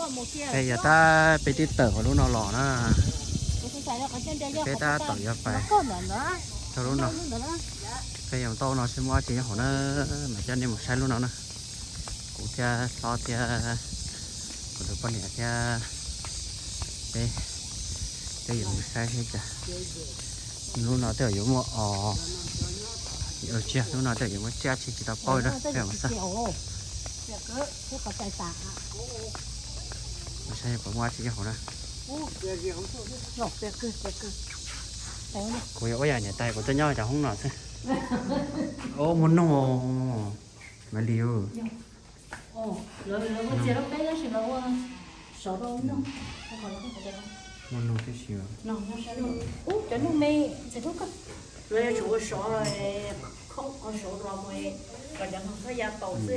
Peb yuav tab peb twb tawm hauv lub no los na. Peb tab tom yuav pais rau lub no. Peb yuav tau no seb muaj dab tsi nyob hauv na. Mam coj nej mus saib lub no na. Kuv thiab hlob thiab kuv tus poj niam thiab peb, peb yuav mus saib seb cas. Lub no tej zaum yuav muaj os, lub no tej zaum yuav muaj tsiaj tsis tsis tau paub na, peb mus saib. Mus saib puas muaj dab tsi nyob hauv na. Kuv yuav ua yam niam tais kuv tuaj nyob cov hoob no xwb. Ub, muaj noog, Maiv Lis. Muaj noog tib si. Cov noog me, los yog tsum ua sov, sov los mus kom cov noog txhob ya tau xwb.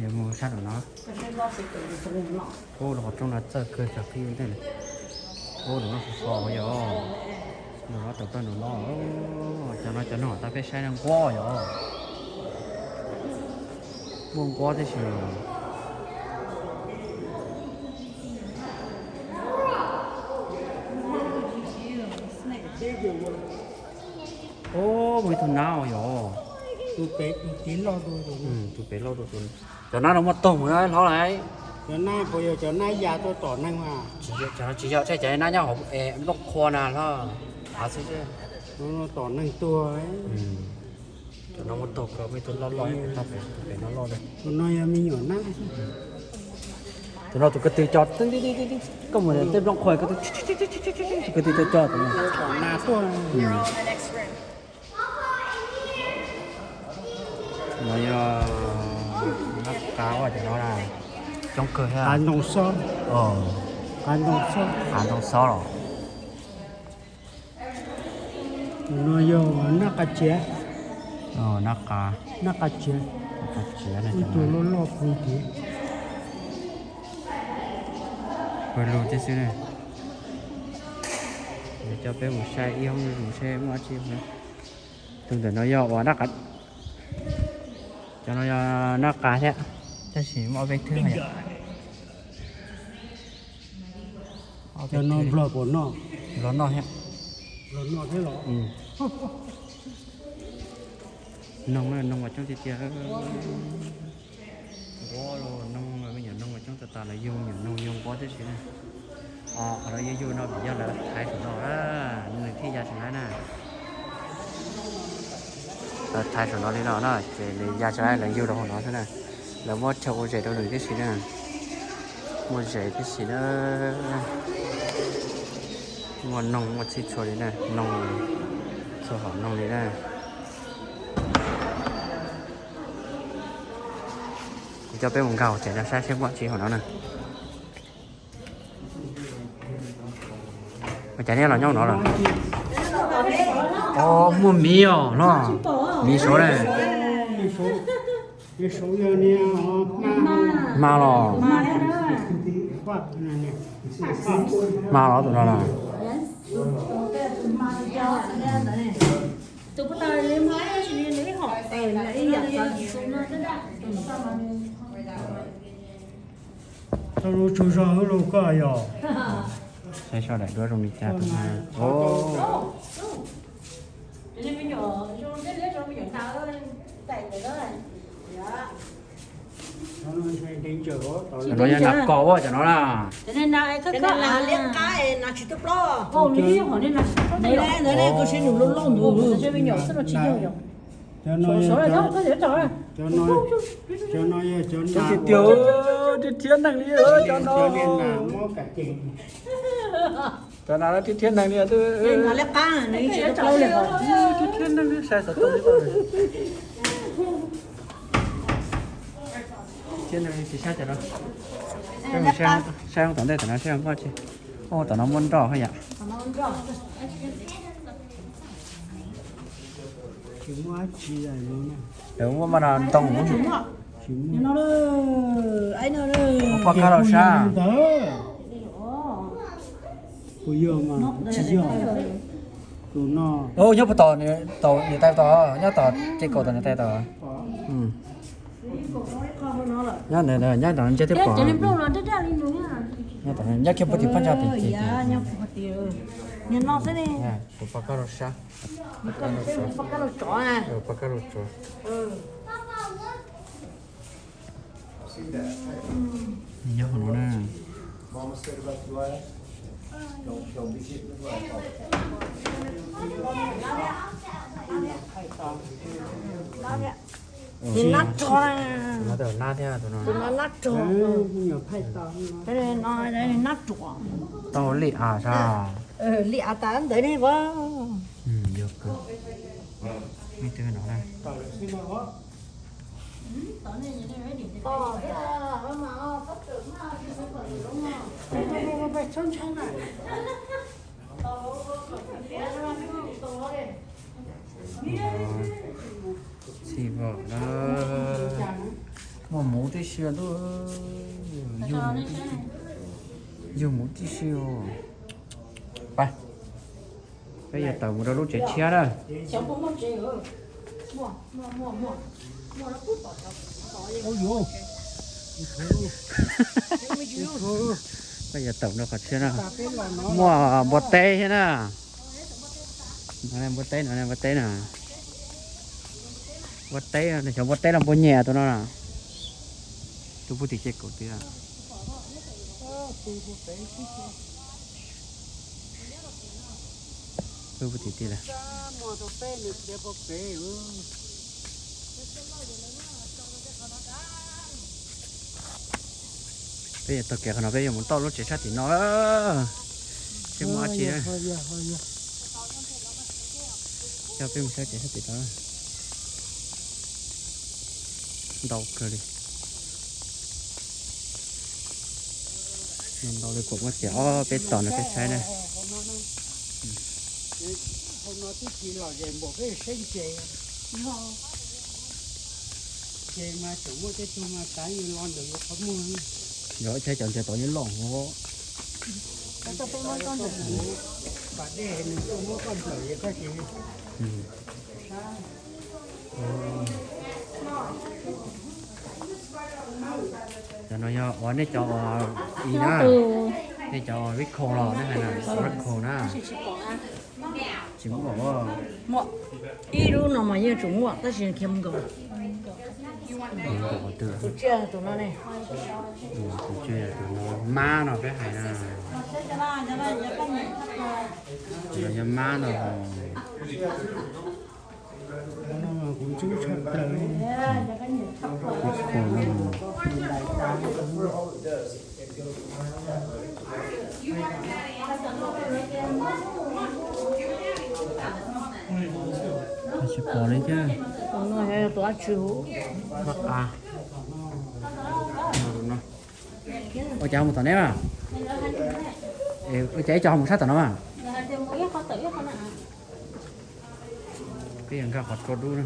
Yuav mus sab nraum no. Ub, lub qhov rooj no txawj kawg cov qhib ntej. Ub, nraum no sov sov yog, nraum no tawm plaws nraum no. Cov no cov noog tau peb saib no nquab yog, muaj nquab tib si. Ub, muaj ib tug nab yog, tus pem loj, tus pem loj, cov nab no muaj taug mus hlob lawm. Cov nab puas yog cov nab ya tuaj tom neeg? Tsis yog, cov no tsis yog, tshaj cov nab nyob hauv nplooj qhua na hlob. Av xwb. Tom neeg tuag. Cov no muaj taug kawg, muaj ib tug loj loj, tus pem loj loj. Tus no yog me nyuam nab. Tus no tus ko tw co, koj mus tej nplooj qhua ko tw, tus ko tw co co tus no. No yog nab qa, cov no coob kawg thiab. Qav ntoo xob, qav ntoo xob los. No yog nab qa tsiav. Nab qa, nab qa tsiav, ib tug loj loj pw tid. Pawg lug tib xwb na. Coj peb mus saib ib hoob mus seb muaj dab tsi. Tus ntawm no yog ua nab qa, cov no yog nab qa thiab, tab sis muaj ob peb thwb. Cov no nplog puas noj? Nplog noj thiab. Nplog noj thiab los? Noog, noog mas coob tiag tiag. Nquab los noog, me nyuam noog mas coob tas tas, lawv yug me nyuam noog yug nquab tib si na. Qhov lawv yug yug no vim yog lawv thaiv saum no, nws thiaj ya tsis laib na. Lawv thaiv saum no li no na, ces nws ya tsis laib, lawv yug rau hauv no xwb na. Lawv muab chaw ua zes rau nws tib si na. Muaj zes tib si na. Muaj noog muaj txhij txhua li na, noog txhua hom noog li na. Kuv coj peb mus nkag hauv tsev no saib seb muaj dab tsi hauv no na. Ua cas nej los nyob no lawm? Os, muaj miv os no. Miv saud ne. Hma los? Hma los tus no los? Tau lub tsaug zog wb los koj yog. Saib soj daim duab zoo li cas tus no. Cov no yog nas kos ua cov no na. Cov no yog cov nas thiab neeg li cov no. Cov nas no thiab thiab neeg li, thiab thiab neeg li, sai xov tooj li. Tsis saib cov no. Saib tom ntej tom no saib npoj tsi. Oj, tom no muaj nroj haj yam. Muaj mas no ntoo. Ua poj kab rau sab. Tsis yog, nyob puag tom, tom niam tais tod, nyob tom ces kaum tom niam tais tod. Nyob ntawd, nyob ntawd ntsia thiaj pom. Nyob kiag puag tim phab ntsa tim ces. Ua poj kab rau sab. Poj kab rau tsov. Nyob hauv no na. Tus nab rog na. Tus no nab thiab, tus no nab rog. Nab rog. Tau li av sab. Li av tas ntawd ne vauv. Txhij vau na. Muaj muv tib si ntuj. Yug muv tib si. Peb yuav tawm mus rau lub tsev tshiab na. Peb yuav tawm mus rau qhov tshiab na. Muaj npua teb thiab na. Npua teb no, npua teb no. Npua teb, xyov npua teb los npua nyem tus no na. Tus puag tim ces kaum tiag. Tus puag tim tiag lawm. Peb yuav taug kev qhov no peb yuav mus tau lub tsev sab tim no. Seb muaj dab tsi na. Coj peb mus saib tsev sab tim no. Ntau kawg li. Ntau li kuv muab txiav ob peb tom no peb saib na. Yog ib txhais cov ntses tod yeej loj os. Cov no yog uas nej cov uas i na, nej cov uas ricon los nej hais na, ricon na. Tsis muaj. Muaj ib lub no mas yeej tsum muaj tab sis khiav mus nkaus. Tus tsiaj tus no ne. Tus tsiaj tus no, mab no peb hais na. Tus no yog mab no. Kuv ntxub tshaj plaws li. Tsis pom li thiab. Ua cas mus tom neb mas? Ua cas ib co ho mus sab tom no mas? Peb yuav nkag qhov tsua dub na.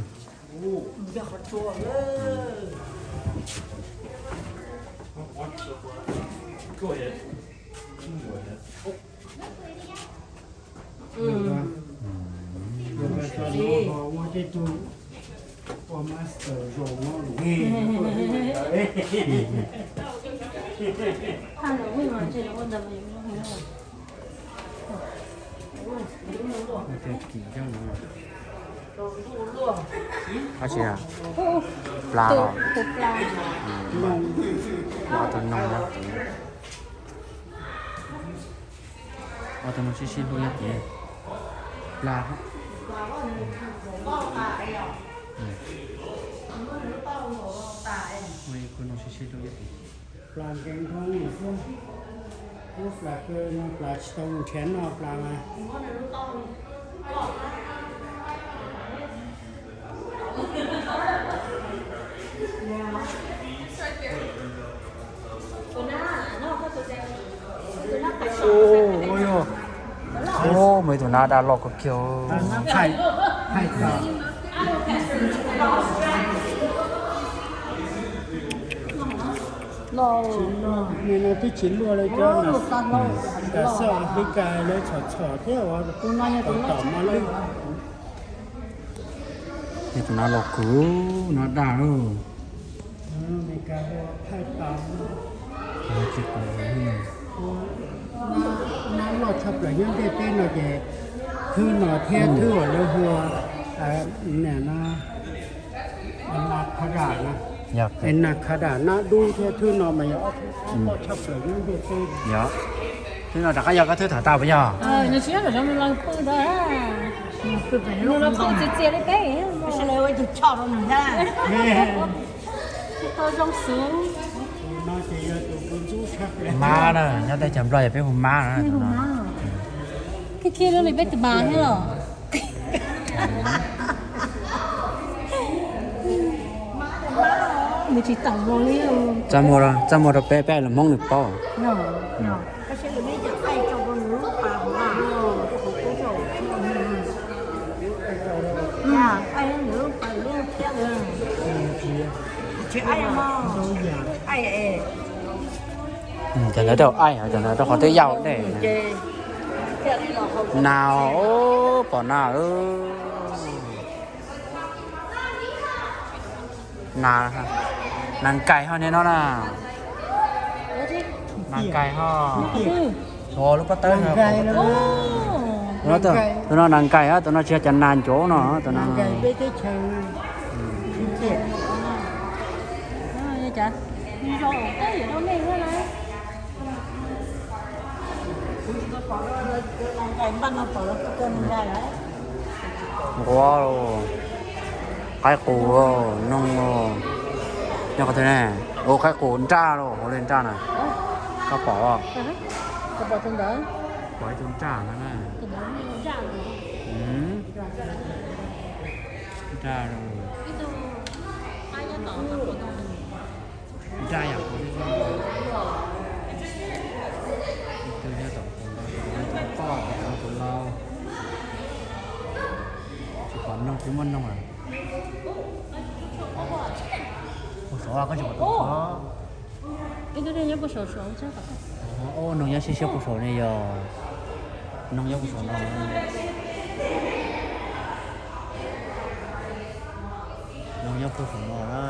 Ab tsi, pla los? Ob tug no, ob tug no sib sib hlub nyob tid. Pla. Ua ib khub no sib sib hlub nyob tid. Plas nkees dhau xwb. Lub plas kaw no plas tsis tau nrhiav noj plas mas. Tus no daj loj kawg kiag. Thaij, thaij tau. Nim no twb tsis luaj li cov no, xav xav ua pib kas lawv txhom txhom thiab ua tom tom mos lwj. Tus no los kub no daj lauj. Nab loj tshaj plaws nyob ntiaj teb no ces thwb no thiab thwb uas lawv hu ua nas khas das, nas khas das nab dub thiab thwb no mas yog ob thwb loj tshaj plaws nyob ntiaj teb. Thwb no rov qab yog koj thwb tham tau puas yog? Mab na, nyob teb chaws Nplog yog peb hu mab na. Khib khib li peb tus mas thiab los. Nws tsis tawm mus li. Txaj muag, txaj muag rau peb, peb los Hmoob nws paub. Cov ntawd rau aib, cov ntawd rau qhov twb yau dej. Nas, pom nas, nas kais ho niag no na. Nas kais ho. Tus lub pob tawb no. Tus no nas kais, tus no tsis yog cov nas ncov no, tus no. Nquab, qaib qus, noog, nyob qhov twg ne? Ua qaib qus nraj los, hauv li nraj na. Koj pom, pom ib tug nraj no na. Nraj, nraj yam, tus nyob tom tus, tus poj, tus lau. Tsis pom noog, tsis muaj noog lawm. Puag saud koj tsis pom tus poj. Noog nyob siab siab puag saud ne yog. Noog nyob puag saud no. Noog nyob puag saum no na.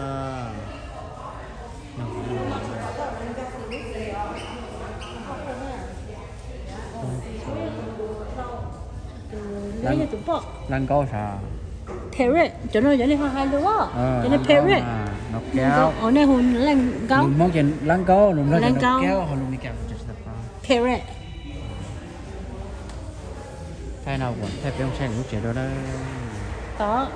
Lab nkaub sav? Parrot, cov no yog nej ho hais lus, cov no parrot. Nws hu lab nkaub. Hmoob ces lab nkaub, nws Nplog ces nkaub, ho lus Meskas kuv tsis tau paub. Parrot. Thaij no kuv thaij peb mus saib lub tsev dua na. Tod.